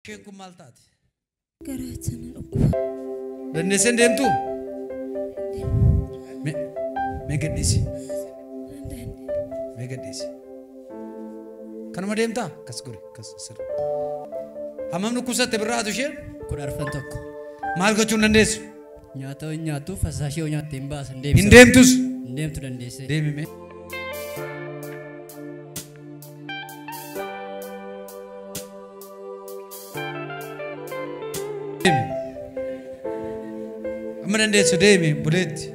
Isheen kun maal taate? Garaacha na dhukkuba. Dandeessee hin deemtuu? Mee gadhiisi. Mee gadhiisi. Kanuma deemtaa? Akkas godhi. Akkas sirri. Hammam dhukkubsatte birraatu isheen? 41. Maal gochuu hin dandeessu? Nyaata hin nyaattu, fasaashee yoo nyaatte hin baasan deebisa. Hin deemtus? Hin deemtu dandeessee. Deemi mee. Deemi. Amma dandeessu deemi buleetti.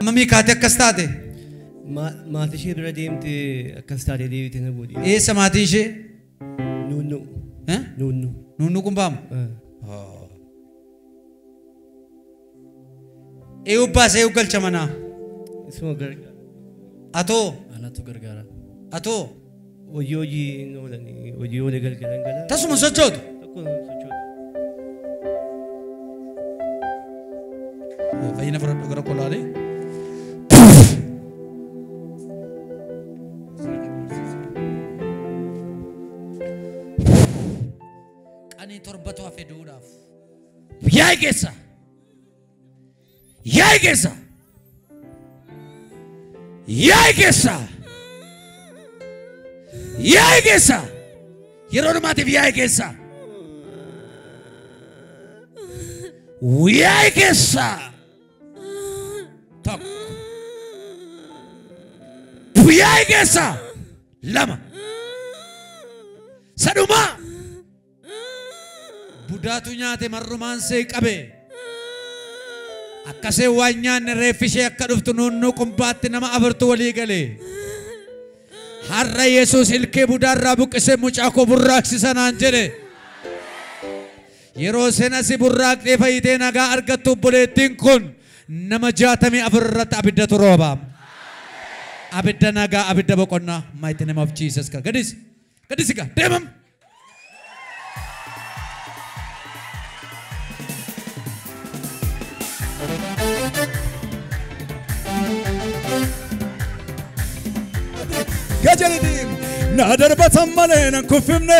Hammamii kaatee akkas taate? Maatii ishee bira deemte akkas taatee deebite na boodi. Eessa maatiin ishee? Nuunnu. Eh? Nuunnu. Nuunnu kun baamu? Eeyyuu baasee eeyyuu galcha manaa? Isuma gargaara. Atoo? Anatu gargaara. Atoo? Hojii hojii hin oolanii hojii oolee galgalan gala. Tasuma sochootu? Tokko sochootu. Fayyina fudhadhu gara kolaalee. Qanii torbatu hafe du'uudhaaf. Yaa'i keessa! Yaa'i keessa! Yaa'i keessa! Yaa'i keessa! Yeroo dhumaatiif yaa'i keessa! Yaa'i keessa! Tokko. Yaa'i keessa! Lama. Sadhumaa! Budaatu nyaate marrumaan see qabe. Akkasee waan nyaanne reeffi ishee akka dhuftu nuunnuu qumbaatti nama afurtu walii gale. Har'a Yesuus ilkee budaarraa buqqisee mucaa koo burraaqsisa naan jedhe. Yeroo sena si burraaqxee fayyitee nagaa argattu obboleettiin kun nama 64 irratti abiddatu rooba. Abidda nagaa, abidda boqonnaa. Mighty name of Jesus Christ. Gadhiisi. Gadhiisi gaa. Deemam. Gajalidim na darbatan malee nan kuffifne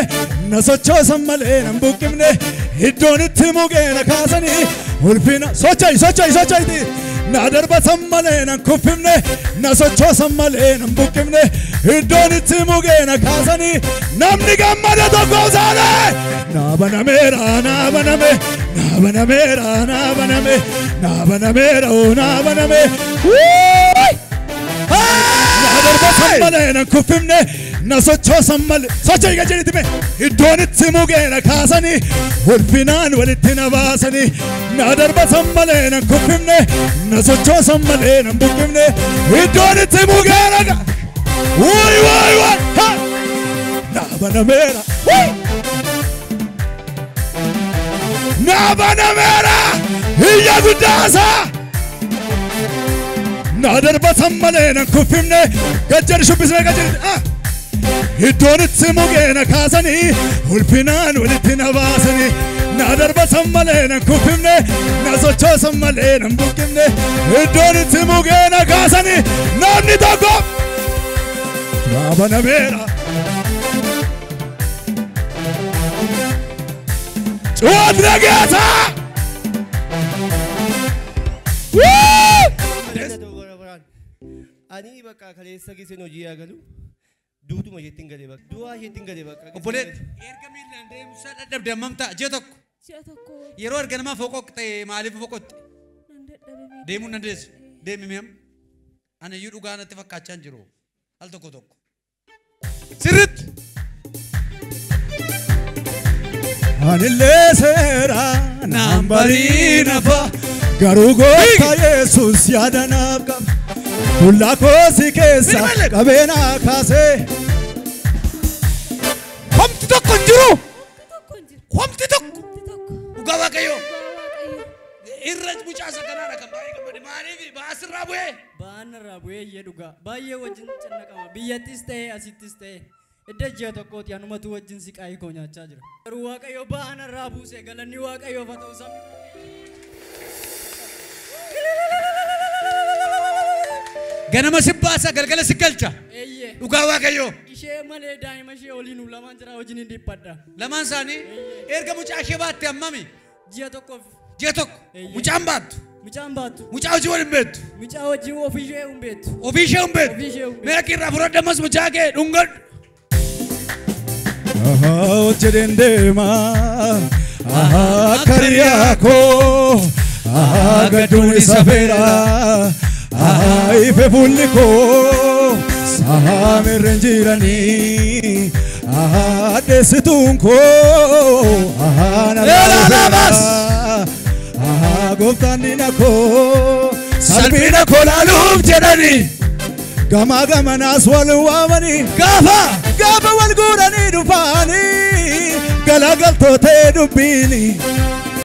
na sochoosan malee nan buqqifne iddoon itti mugee na kaasanii ulfina socho'i socho'i socho'iti na darbatan malee nan kuffifne na sochoosan malee nan buqqifne iddoon itti mugee na kaasanii namni gammada tokko usaalee na banameera na baname na banameera na baname na banameera na baname. Na malee nan kuffifne na sochoosan malee socho'i gajjiriti mee iddoon itti mugee na kaasanii ulfinaan walitti na baasanii na darbatan malee nan kuffifne na sochoosan malee nan buqqifne iddoon itti mugee na wuy wuy wuy ha na banameera wuy na banameera iyya guddaasaa. Na darbatan malee nan kuffifne gajjari shubbisme gajjari iddoon itti mugee na kaasanii ulfinaan walitti na baasanii na darbatan malee nan kuffifne na sochoosan malee nan buqqifne iddoon itti mugee na kaasanii namni tokko na banameera. Cuwaat nageetaa! Ani bakka kaleessa giseen hojii yaagalu duutuma isheetti hin galee bakka du'aa isheetti hin galee bakka. Obboleetti erga miilaan deemsa dadhabde hammam ta'a? Ji'a tokko. Ji'a tokko. Yeroo erga namaa foqoqxe maaliif foqoqxe? Nan dadhabe miila. Deemuu hin dandeessu. Deemi mi'am. Ani iyyuu dhugaa natti fakkaachaa hin jiru. Al tokko tokko. Sirriitti. Anillee seera Naan bariinafa garuu gooftaa Yesuus yaada naaf qaba. Tullaa koosii keessa qabee naa kaasee. Homti tokko hin jiru. Homti tokko hin jiru. Homti tokko. Homti tokko. Dhugaa Waaqayyoo. Dhugaa Waaqayyo. Irra mucaa isa kanaadha kan baay'ee gammade. Maaliif baasirraa bu'ee? Ba'aan irraa bu'ee iyyee dhugaa. Baay'ee wajjin cannaqama. Biyyattis ta'ee asittis ta'ee. Edda ji'a tokkooti anumatu wajjin siqaayii koo nyaachaa jira. Garuu Waaqayyo ba'aan irraa buuse galanni Waaqayyoof haa ta'u sabni. Ganama si baasa galgala si galcha. Eeyyee. Dhugaa Waaqayyoo. Ishee malee daa'ima ishee waliin lamaan jira wajjin hin dhiphadha. Lamaan isaanii erga mucaa ishee baatte hammami? Ji'a tokkoof. Ji'a tokko. Eeyyee. Mucaan baattu. Mucaan baattu. Mucaa hojii waliin beektu. Mucaa wajjin ofii ishee hin beektu. Ofii ishee hin beektu. Ofii ishee hin beektu. Mee akka irraa fudhadhu ammas mucaa kee dhungadhu. Jedheen deema kariyaa koo gadduun isa feera ife fuulli koo saamirreen jiranii addeessituun koo Laalaabas! Gooftaan diina koo Salphina koo laaluuf jedhanii. Gamaa gamanaas wal waamanii Gaafa. Gaafa wal guuranii dhufaanii galagaltootee dubbiini.